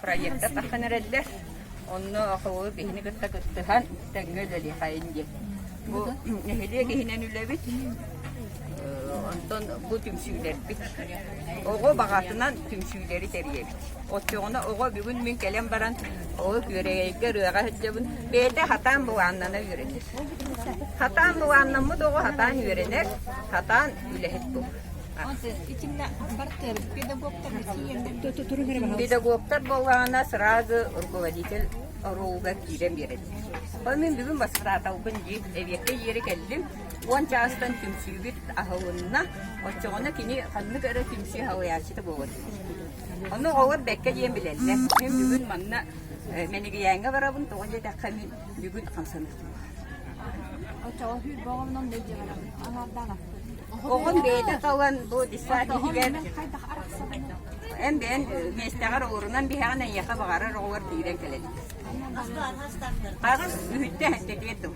проектар тахсан эрэллэр. Онно холобур биһини кытта кыттыһан тэҥҥэ үлэлиэхэйин диэн. Бу нэһилиэк иһинэн үлэбит, онтон бу түмсүүлэрбит. Оҕо баҕатынан түмсүүлэри тэрийэбит. Оччоҕуна оҕо бүгүн мин кэлэн баран оҕо күөрэгэйгэ ырыаҕа сылдьабын. Бэйэтэ хатаан былааннана үөрэнэр. Хатаан былааннаммыт оҕо хатаан үөрэнэр, хатаан үлэһит буолар. Педагогтар буоллаҕына сразу руководитель оруолугар киирэн биэрэллэр. Ол мин бүгүн баскытааталбын дии, эбиэккэ диэри кэллим. Уон чаастан түмсүүбүт аһылынна. Оччоҕуна кини ханнык эрэ түмсүү салайааччыта буолар. Ону оҕолор бэккэ диэн билэллэр. Мин бүгүн манна Мэнигийээҥҥэ барабын, тоҕо диэтэххэ мин бүгүн хамсаныахтаахпын. Оччоҕо сүүрбэ оҕомнон мэлдьи барабын. Аҥаардаан ахтын. Оҕом бэйэтэ талан бу десант иһигэр эн бэйэн миэстэҕэр олорунан биһэҕин эйиэхэ баҕарар оҕолор киирэн кэлэллэр. Хаҕыс үһүттэ тэтиэ тыл.